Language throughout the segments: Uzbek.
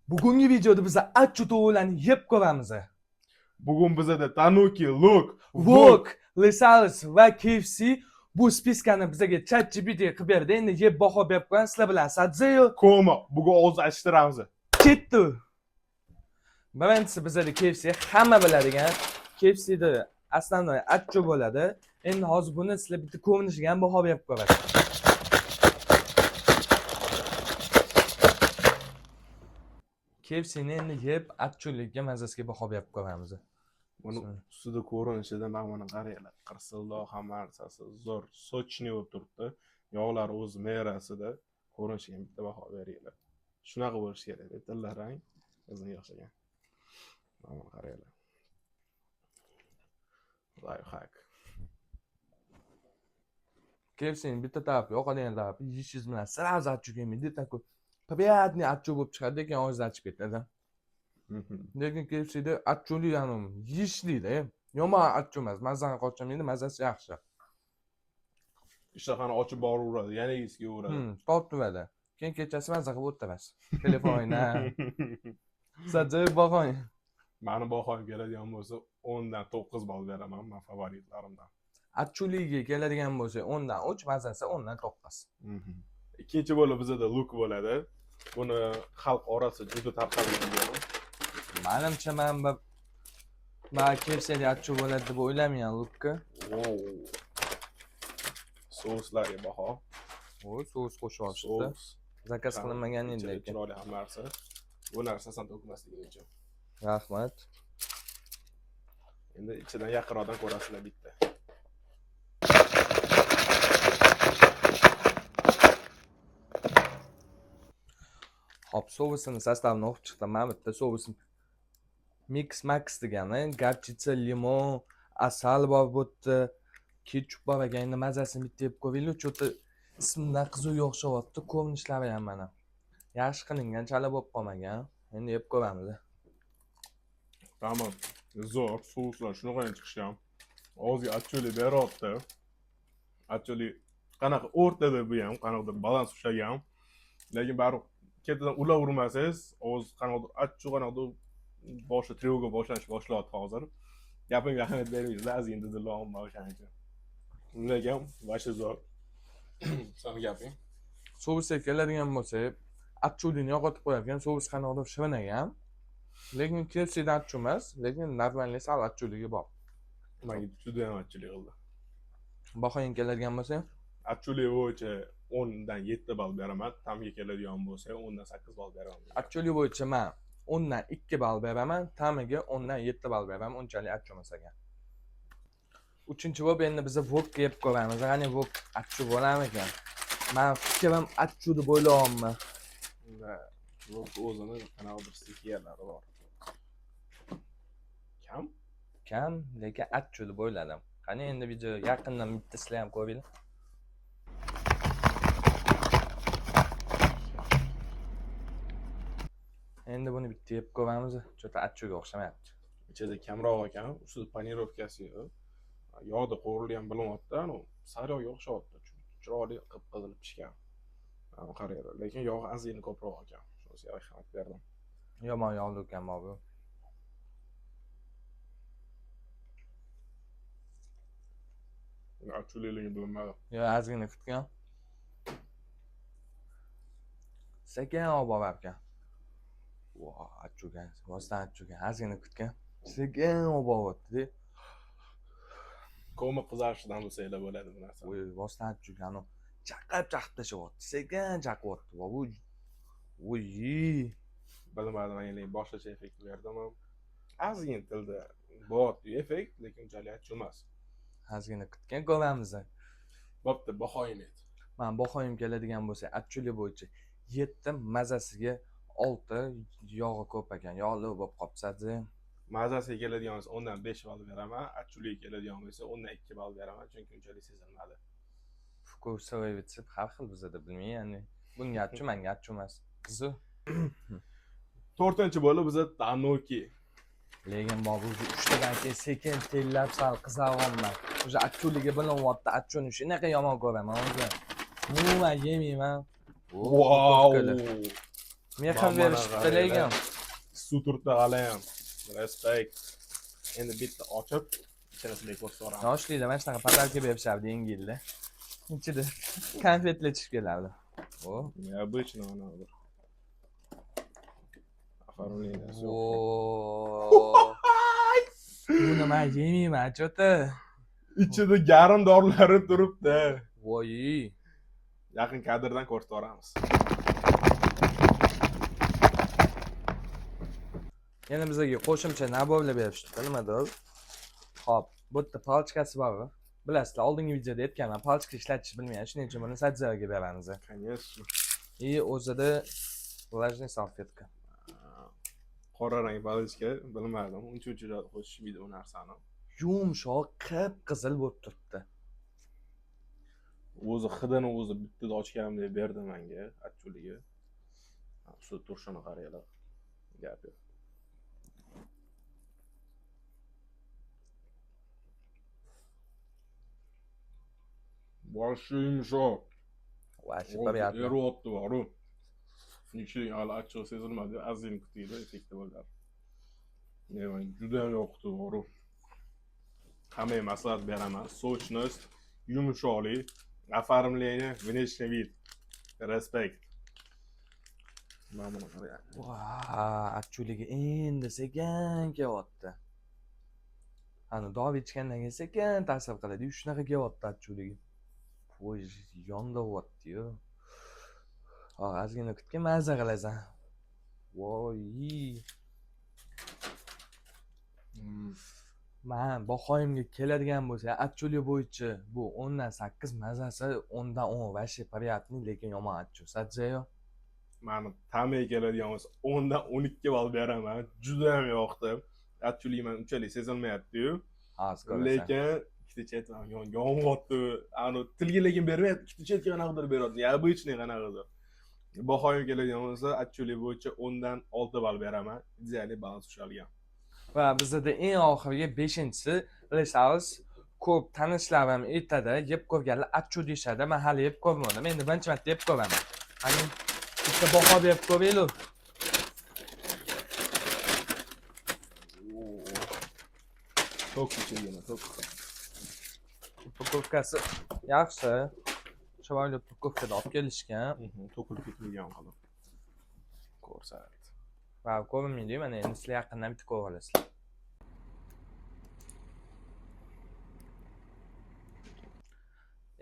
Bugungi videoda biz achchiq tovuqlarni yeb ko'ramiz. Bugun bizada Tanuki, Luk, Wok, Lesals va KFC bu списка ni bizga ChatGPT qilib berdi. Endi yeb baho berib qo'yamiz. Sizlar bilan Sadzeyo Koma. Bugun og'iz achishtiramiz. ketdi. Birinchisi bizada KFC, hamma biladigan KFCda основной achchiq bo'ladi. Endi hozir buni sizlar bitta ko'rinishiga ham baho berib ko'rasiz. KFCni endi yeb achchiqligiga, mazasiga baho berib ko'ramiz. Buni ustida ko'rinishida mana buni qaranglar. Qirsildoq hamma narsasi zo'r, сочный bo'lib turibdi. Yog'lar o'z merasida. Ko'rinishiga ham bitta baho beringlar. Shunaqa bo'lishi kerak. Tilla rang o'ziga o'xshagan. Mana buni qaranglar. Life hack. KFC'ning bitta tarafi yoqadigan tarafi yeyishingiz bilan сразу achchiq kelmaydi. Такой приятный achchiq bo'lib chiqadi, keyin og'zingiz achib ketadi. Lekin KFC'da achchiqli, ya'ni yeyishlikda, yomon achchiq emas, mazani qochirmaydi, mazasi yaxshi. Ishtahani ochib boraveradi, yana yegisi kelaveradi. Torttiradi. Keyin kechasi maza qilib o'tirasiz. Telefon o'ynab. Sajjay bahoy. Mani bahoyim keladigan bo'lsa 10 dan 9 ball beraman, men favoritlarimdan. Achchiqligiga keladigan bo'lsa 10 dan 3, mazasi 10 dan 9. Ikkinchi bo'lib bizada luk bo'ladi. Buni xalq orasida juda tarqalgan bo'ladi. Manimcha man KFC'da achchiq bo'ladi deb o'ylamayman lukka. Wow. Souslarga baho. O, sous qo'shib olishibdi. Sous. Zakaz qilinmagan edi Ichida lekin. chiroyli hamma narsa. Bu narsa san to'kmasligi uchun. Rahmat. Endi ichidan yaqinroqdan ko'rasizlar bitta. Hop, sousini состав ini o'qib chiqdim. Mana bitta sous mix max degani, горчица, limon, asal bor bu yerda, ketchup bor ekan. Endi mazasini bitta yeb ko'ringlar. Чё-то ismidan qizuvga o'xshayapti, ko'rinishlari ham mana. Yaxshi qilingan, chala bo'lib qolmagan. Endi yeb ko'ramiz. Tamam. Zo'r, souslar shunaqa chiqishgan. Og'izga achchiqlik beryapti. Achchiqlik qanaqa o'rtada bu ham qanaqadir balans ushlagan. Lekin baribir ketidan ulavermasangiz, og'iz qanaqadir achchiq, qanaqadir boshi тревога boshlanish boshlayapti hozir. Gapimga ahamiyat bermaysizlar, ozgina didillayapman o'shaning uchun. Lekin вообще zo'r. Sani gaping. Sousga keladigan bo'lsak, achchiqlikni yo'qotib qo'yar ekan, sous qanaqadir shirin ekan. Lekin KFCdan achchiq emas, lekin нормальный sal achchiqligi bor. Menga juda ham achchiqlik qildi. Bahoying keladigan bo'lsa, Achchiqlik bo'yicha 10 dan 7 ball beraman. Ta'mga keladigan bo'lsa 10 dan 8 ball beraman. Achchiqlik bo'yicha man 10 dan 2 ball beraman, ta'miga 10 dan 7 ball beraman, unchalik achchiq emas ekan. Uchinchi bo'lib endi biz wok yeb ko'ramiz. Qani wok achchiq bo'larmikan? Man fikrim achchiq deb o'ylayapman. Va luk o'zini qanaqadir stixiyalari bor. Kam? Kam, lekin achchiq deb o'yladim. Qani endi video yaqindan bitta sizlar ham ko'ringlar. Endi buni bitta yeb ko'ramiz. Чё-то achchiqga o'xshamayapti. Ichida kamroq ekan, ustida панировка si yo'q. Yog'da qovurilgan bilinyapti, anu sariyog'ga o'xshayapti. Chiroyli qip-qizil pishgan. Mana qaranglar, lekin yog'i ozgina ko'proq ekan. Shunisiga ahamiyat berdim. Yomon yog'li ekan bu. Achchiqligi bilinmadi. Yo, ozgina kutgan. Sekin olib borarkan. Vo, achchiq, rostdan achchiq. Ozgina kutgan. Sekin olib boryapti-da. Koma qizarishidan bilsanglar bo'ladi bu narsa. Voy, rostdan achchiq. Anu chaqib chaqib tashlayapti. Sekin chaqyapti. Vo, bu. Voy. Bilmadim, men boshqacha effekt berdimi. Ozgina tilda bo'lyapti effekt, lekin unchalik achchiq emas. Ozgina kutgan ko'ramiz. Bo'pti, bahoyini ayt. Man bahoyim keladigan bo'lsa, achchiqlik bo'yicha 7, mazasiga 6, yog'i ko'p ekan. Yog'li bo'lib qolsa. Mazasiga keladigan bo'lsa 10 dan 5 ball beraman, achchiqligiga keladigan bo'lsa 10 dan 2 ball beraman, chunki unchalik sezilmadi. Вкусовый har xil bizada bilmayman, ya'ni bunga achchiq, manga achchiq emas. Qiziq. To'rtinchi bo'lib biza Tanuki. Lekin bob уже uchtadan keyin sekin tellab sal qizaryapman. Уже achchiqligi bilinyapti. Achchiqni shunaqa yomon ko'raman o'zi. Umuman yemayman. Vau! Mehr Mana berishibdi qaranglar. lekin. Suv turibdi haliyam. Respect. Endi bitta ochib, ichini sizlarga ko'rsatib. Yoshlikda mana shunaqa подарка berishardi yangi yilda. Ichida konfetlar chiqib kelardi. O. Необычно она bir. Оформление yo'q. O. Buni man yemayman, чё-то. Ichida garmdorlari turibdi. Voy. Yaqin kadrdan ko'rsatib yuboramiz. Yana bizga qo'shimcha набор lar berishdi, nimadir. Xo'p, bu yerda палочка si bor. Bilasizlar, oldingi videoda aytganman, палочка ishlatishni bilmayman, shuning uchun buni Sadzaga beramiz. Конечно. И o'zida влажный салфетка. Qora rang палочка, bilmadim. Uncha uncha qo'shishmaydi u narsani. Yumshoq, qip-qizil bo'lib turibdi. O'zi hidini o'zi bittada ochganimdek berdi menga, achchuligi. Ustida turishini qaranglar. Gap yo'q. Boshi yumshoq. Вообще приятно. Eryapti boru. Ichining hali achchig'i sezilmadi. Ozgina kutaydi, effekti bo'ladi. Demak, juda ham yoqdi boru. Hammaga maslahat beraman. Сочность, yumshoqlik, оформление, внешний вид. Respect. Mana buni qarang. Va, achchuligi endi sekin kelyapti. Hani dov ichgandan keyin sekin ta'sir qiladi. Shunaqa kelyapti achchuligi. Voy, yondiryapti-yu. Hozir ozgina kutgin, maza qilasan. Voy. Man bahoyimga keladigan bo'lsa, achchuli bo'yicha bu 10 dan 8, mazasi 10 dan 10, вообще приятный, lekin yomon achchiq. Sadzayo. Mani ta'miga keladigan bo'lsa, 10 dan 12 ball beraman. Juda ham yoqdi. Achchuligi man unchalik sezilmayapti-yu. Hozir ko'rasan. Lekin ikkita chet ham yonyapti. Ani tilga lekin bermayapti, ikkita chetga qanaqadir beryapti. Необычный qanaqadir. Bahoyim keladigan bo'lsa, achchuli bo'yicha 10 dan 6 ball beraman. Идеальный balans ushalgan. Va bizada eng oxirgi beshinchisi Lesals. Ko'p tanishlarim aytadi, yeb ko'rganlar achchiq deyishadi. Men hali yeb ko'rmadim. Endi birinchi marta yeb ko'raman. Qani, bitta baho berib ko'raylik. Tok ichigina, tok. Упаковка si yaxshi. Chiroyli упаковка da olib kelishgan. To'kilib ketmagan qilib. Ko'rsat. Va ko'rinmaydi, mana endi sizlar yaqindan bitta ko'rib olasizlar.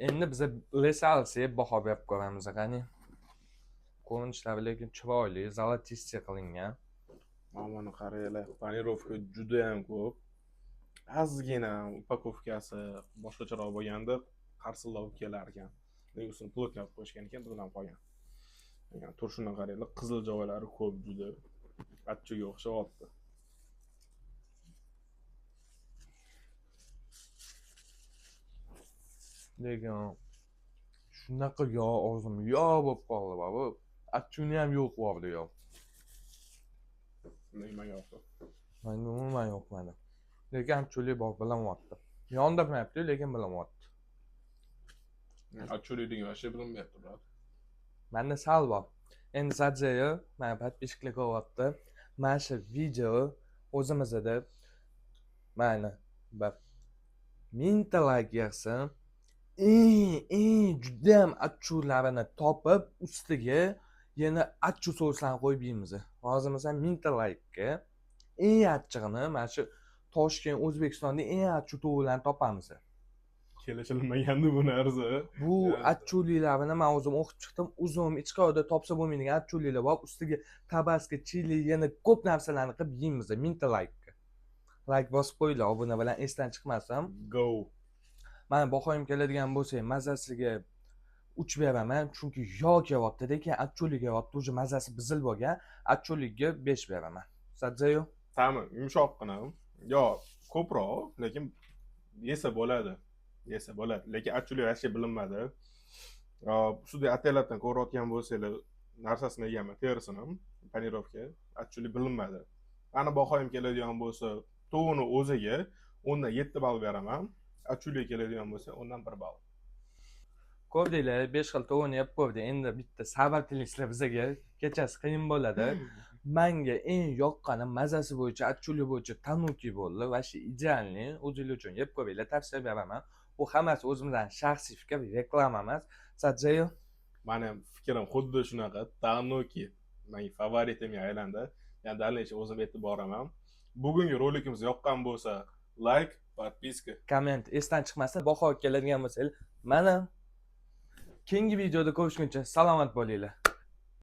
Endi biza Lesals yeb baho berib ko'ramiz, qani. Ko'rinishlari lekin chiroyli, золотистый qilingan. Mana buni qaranglar, панировка juda ham ko'p. Ozgina упаковка si boshqacharoq bo'lganda qarsillab kelar ekan. Lekin ustini плотно qilib qo'yishgan ekan, bilan qolgan. Degan turshini qaranglar, qizil joylari ko'p juda. Achchiga o'xshayapti. Lekin shunaqa yog' og'zim yog' bo'lib qoldi, bu. Achchig'ini ham yo'q yubordi yog'. Lekin menga yoqdi. Menga umuman yoqmadi. Lekin achchiqlik bor, bilinyapti. Yondirmayapti, lekin bilinyapti. Achchiqligi вообще bilinmayapti, брат. Menda sal bor. Endi Sadzayo, mana подписчик lar ko'ryapti. Mana shu video o'zimizda mana bir 1000 ta layk yig'sin. Eng judayam achchiqlarini topib, ustiga yana achchiq souslarni qo'yib yeymiz. Hozir masalan 1000 ta laykka eng achchig'ini mana shu Toshkent, O'zbekistonda eng achchiq tovuqlarni topamiz. Kelishilmagandi bu narsa. Bu Evet. achchiqlilarini man o'zim o'qib chiqdim. Uzum hech qayerda topsa bo'lmaydigan achchiqliklar bor. Ustiga tabaska, chili, yana ko'p narsalarni qilib yeymiz 1000 ta laykka. Layk bosib qo'yinglar, obuna bilan esdan chiqmasin. Go. Mana bahoyim keladigan bo'lsa, mazasiga 3 beraman, chunki yog' kelyapti, lekin achchiqlik kelyapti, уже mazasi buzilib bo'lgan. Achchiqlikka 5 beraman. Sadzayo. Ta'mi yumshoqqina. Yo, ko'proq, lekin yesa bo'ladi. Yesa bo'ladi. Lekin achchiqlik вообще bilinmadi. Ustida ataylabdan ko'rayotgan bo'lsanglar, narsasini yeganman, terisini, панировка, achchiqlik bilinmadi. Mani bahoyim keladigan bo'lsa, tovuqni o'ziga 10 dan 7 ball beraman. Achchiqlik keladigan bo'lsa, 10 dan 1 ball. Ko'rdinglar, besh xil tovuqni yeb ko'rdik. Endi bitta sabr tilaysizlar bizaga. Kechasi qiyin bo'ladi. Manga eng yoqqani mazasi bo'yicha, achchuli bo'yicha Tanuki bo'ldi. Вообще идеальный. O'zinglar uchun yeb ko'ringlar, tavsiya beraman. Bu hammasi o'zimdan shaxsiy fikr, reklama emas. Sadjayo. Mani ham fikrim xuddi shunaqa. Tanuki menga favoritimga aylandi. Yani дальнейший o'zim aytib boraman. Bugungi rolikimiz yoqqan bo'lsa, лайк, подписка, komment esdan chiqmasin. Baho keladigan bo'lsanglar, mana keyingi videoda ko'rishguncha salomat bo'linglar.